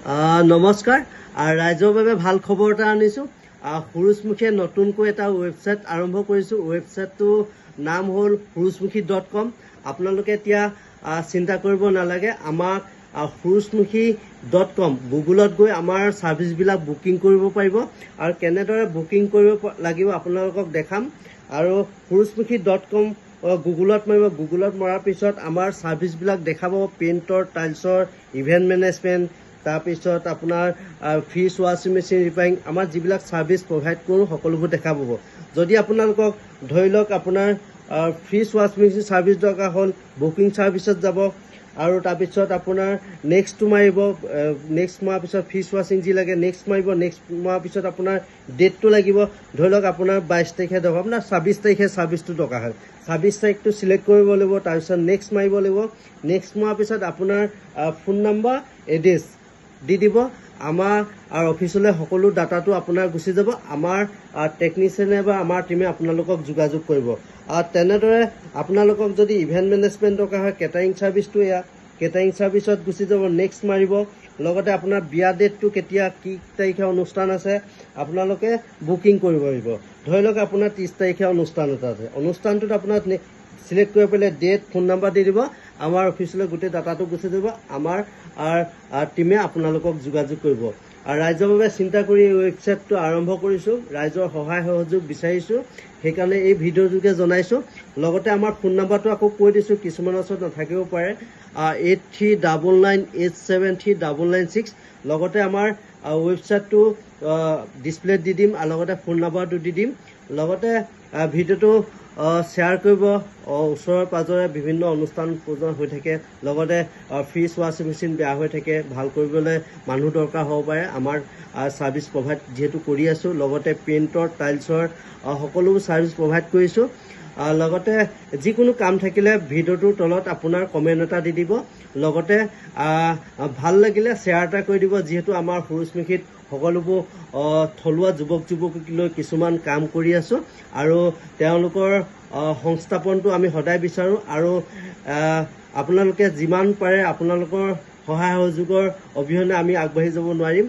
নমস্কাৰ, ৰাইজৰ বাবে ভাল খবৰ এটা আনিছোঁ। সূৰুযমুখীয়ে নতুনকৈ এটা ৱেবছাইট আৰম্ভ কৰিছোঁ। ৱেবছাইটটোৰ নাম হ'ল সূৰুযমুখী.com। আপোনালোকে এতিয়া চিন্তা কৰিব নালাগে। আমাক সূৰুযমুখী.com গুগলত গৈ আমাৰ ছাৰ্ভিচবিলাক বুকিং কৰিব পাৰিব আৰু কেনেদৰে বুকিং কৰিব লাগিব আপোনালোকক দেখাম। আৰু সূৰুযমুখী.com গুগলত মাৰিব। গুগলত মৰাৰ পিছত আমাৰ ছাৰ্ভিচবিলাক দেখাব, পেইণ্টৰ, টাইলছৰ, ইভেণ্ট মেনেজমেণ্ট, তাৰপিছত আপোনাৰ ফ্ৰিজ, ৱাশ্বিং মেচিন ৰিপেয়াৰিং, আমাৰ যিবিলাক ছাৰ্ভিচ প্ৰভাইড কৰোঁ সকলোবোৰ দেখা পাব। যদি আপোনালোকক ধৰি লওক আপোনাৰ ফ্ৰিজ, ৱাশ্বিং মেচিন ছাৰ্ভিচ দৰকাৰ হ'ল, বুকিং ছাৰ্ভিচত যাব আৰু তাৰপিছত আপোনাৰ নেক্সটটো মাৰিব। নেক্সট মৰাৰ পিছত ফ্ৰিজ, ৱাশ্বিং যি লাগে নেক্সট মাৰিব। নেক্সট মৰাৰ পিছত আপোনাৰ ডেটটো লাগিব। ধৰি লওক আপোনাৰ 22 তাৰিখে দৰকাৰ, আপোনাৰ 26 তাৰিখে ছাৰ্ভিচটো দৰকাৰ হয়, 26 তাৰিখটো চিলেক্ট কৰিব লাগিব। তাৰপিছত নেক্সট মাৰিব লাগিব। নেক্সট মৰাৰ পিছত আপোনাৰ ফোন নাম্বাৰ, এড্ৰেছ দি দিব। আমাৰ আৰু অফিচলৈ সকলো ডাটাটো আপোনাৰ গুচি যাব। আমাৰ টেকনিচিয়ানে বা আমাৰ টীমে আপোনালোকক যোগাযোগ কৰিব। আৰু তেনেদৰে আপোনালোকক যদি ইভেণ্ট মেনেজমেণ্ট দৰকাৰ হয়, কেটাৰিং ছাৰ্ভিচটো, এয়া কেটাৰিং ছাৰ্ভিচত গুচি যাব, নেক্সট মাৰিব। লগতে আপোনাৰ বিয়া ডেটটো কেতিয়া, কি তাৰিখে অনুষ্ঠান আছে, আপোনালোকে বুকিং কৰিব পাৰিব। ধৰি লওক আপোনাৰ 30 তাৰিখে অনুষ্ঠান এটা আছে, অনুষ্ঠানটোত আপোনাৰ চিলেক্ট কৰি পেলাই ডেট, ফোন নাম্বাৰ দি দিব। আমাৰ অফিচলৈ গোটেই ডাটাটো গুচি যাব। আমাৰ টীমে আপোনালোকক যোগাযোগ কৰিব। আৰু ৰাইজৰ বাবে চিন্তা কৰি এই ৱেবছাইটটো আৰম্ভ কৰিছোঁ। ৰাইজৰ সহায় সহযোগ বিচাৰিছোঁ, সেইকাৰণে এই ভিডিঅ'যোগে জনাইছোঁ। লগতে আমাৰ ফোন নাম্বাৰটো আকৌ কৈ দিছোঁ, কিছুমানৰ ওচৰত নাথাকিব পাৰে, 8399873996। লগতে আমাৰ ৱেবছাইটটো ডিছপ্লেত দি দিম আৰু লগতে ফোন নাম্বাৰটো দি দিম। লগতে ভিডিঅ'টো শ্বেয়াৰ কৰিব। ওচৰে পাঁজৰে বিভিন্ন অনুষ্ঠান প্ৰয়োজন হৈ থাকে, লগতে ফ্ৰিজ, ৱাশ্বিং মেচিন বেয়া হৈ থাকে, ভাল কৰিবলৈ মানুহ দৰকাৰ হ'ব পাৰে। আমাৰ ছাৰ্ভিচ প্ৰভাইড যিহেতু কৰি আছোঁ, লগতে পেইণ্টৰ, টাইলছৰ সকলোবোৰ ছাৰ্ভিচ প্ৰভাইড কৰিছোঁ। লগতে যিকোনো কাম থাকিলে ভিডিঅ'টোৰ তলত আপোনাৰ কমেণ্ট এটা দি দিব। লগতে ভাল লাগিলে শ্বেয়াৰ এটা কৰি দিব। যিহেতু আমাৰ সূৰুযমুখীত সকলোবোৰ থলুৱা যুৱক যুৱতীক লৈ কিছুমান কাম কৰি আছোঁ আৰু তেওঁলোকৰ সংস্থাপনটো আমি সদায় বিচাৰোঁ। আৰু আপোনালোকে যিমান পাৰে আপোনালোকৰ সহায় সহযোগৰ অবিহনে আমি আগবাঢ়ি যাব নোৱাৰিম।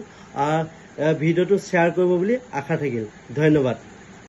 ভিডিঅ'টো শ্বেয়াৰ কৰিব বুলি আশা থাকিল। ধন্যবাদ।